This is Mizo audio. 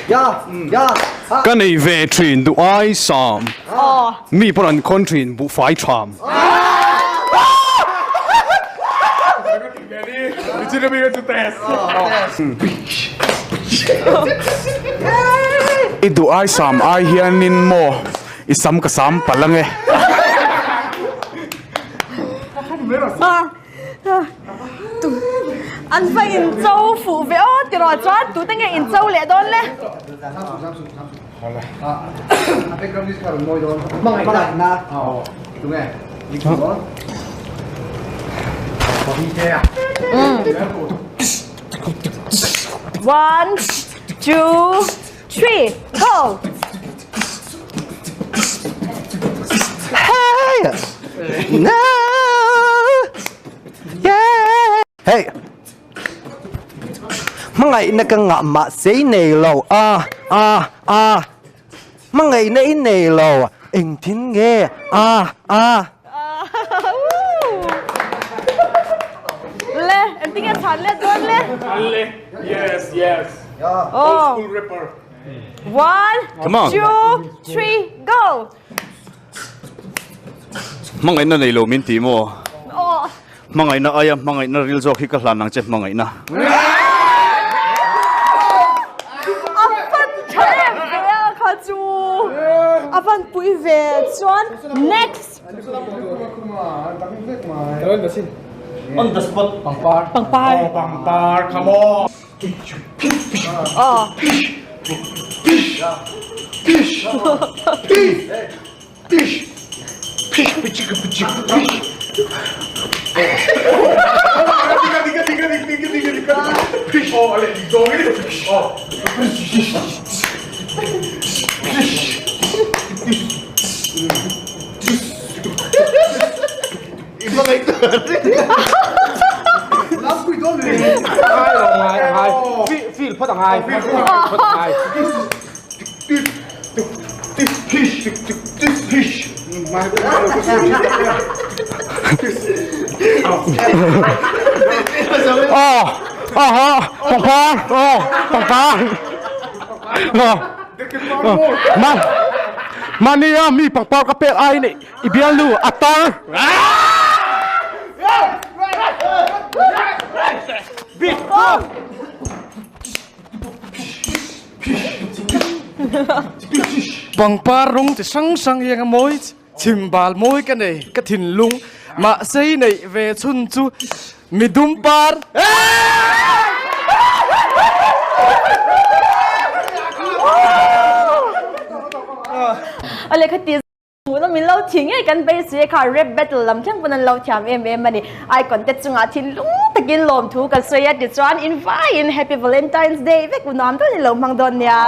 Ka nei ve thin duh ai sam. Mi pawn an khawn thin buhfai tham. I duh ai sam ai hianin maw i sam ka sam palh ange. An va incho fuh ve aw tiraw chuan tute nge incho leh dawn le? One, two, three, go! Hey! No! Yeah! Hey! Hmangaihna ka ngah mahse i nei lo a a a Hmangaihna i nei lo engtin nge a a Le, engtin nge chhan let dawn le? Le, yes, yes. Old school rapper. One, Come on. two, three, go! Hmangaihna nei lo min ti maw? Aw. Hmangaihna aia hmangaihna ril zawk hi ka hlan ang che hmangaihna. A van tha em ve a kha chu. A van pui ve chuan next. On the spot. Pangpar. Pangpar. Oh, pangpar, come on. Aw. Aw aha pangpar aw pangpar aw mahnia mi pangpar ka pek ai nih I bialnu a tar. Pangpar rawng chi hrang hrang hi eng a mawi chhimbal mawi ka nei ka thinlung mahse i neih ve chhun chu midum par. A lehkha ti Hmuhnawm min lo thi ngei kan beisei kha rap battle lam thleng pawn an lo thiam em em a ni. Icon te chungah thinlung takin lawmthu ka sawi a tichuan in vaiin Happy Valentine's Day vek u nuam dawn in lo hmang dawn nia.